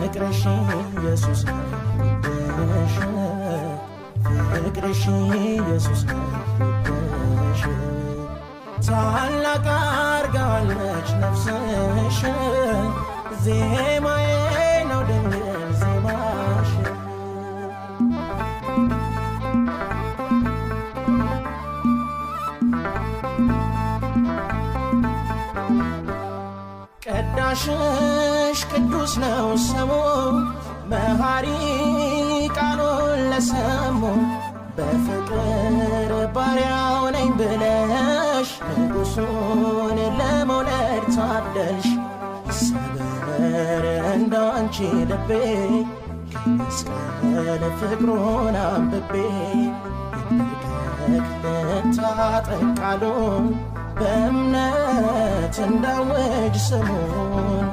ፍቅርሽ ኢየሱስ ውድሽ፣ ፍቅርሽ ኢየሱስ ውድሽ፣ ታላቅ አርጋዋለች ነፍስሽ፣ ዜማዬ ነው ድንግል ዜማሽ። ቀዳሽሽ ቅዱስ ነው ስሙ፣ መሐሪ ቃሉን ለሰሙ፣ በፍቅር ባሪያው ነኝ ብለሽ ንጉሱን ለመውለድ ታደልሽ። ሰበር እንዳንቺ ልቤ ከመስቀል ፍቅሩን አንብቤ፣ ልንበርከክ ልታጠቅ ቃሉን፣ በእምነት እንዳውጅ ስሙን።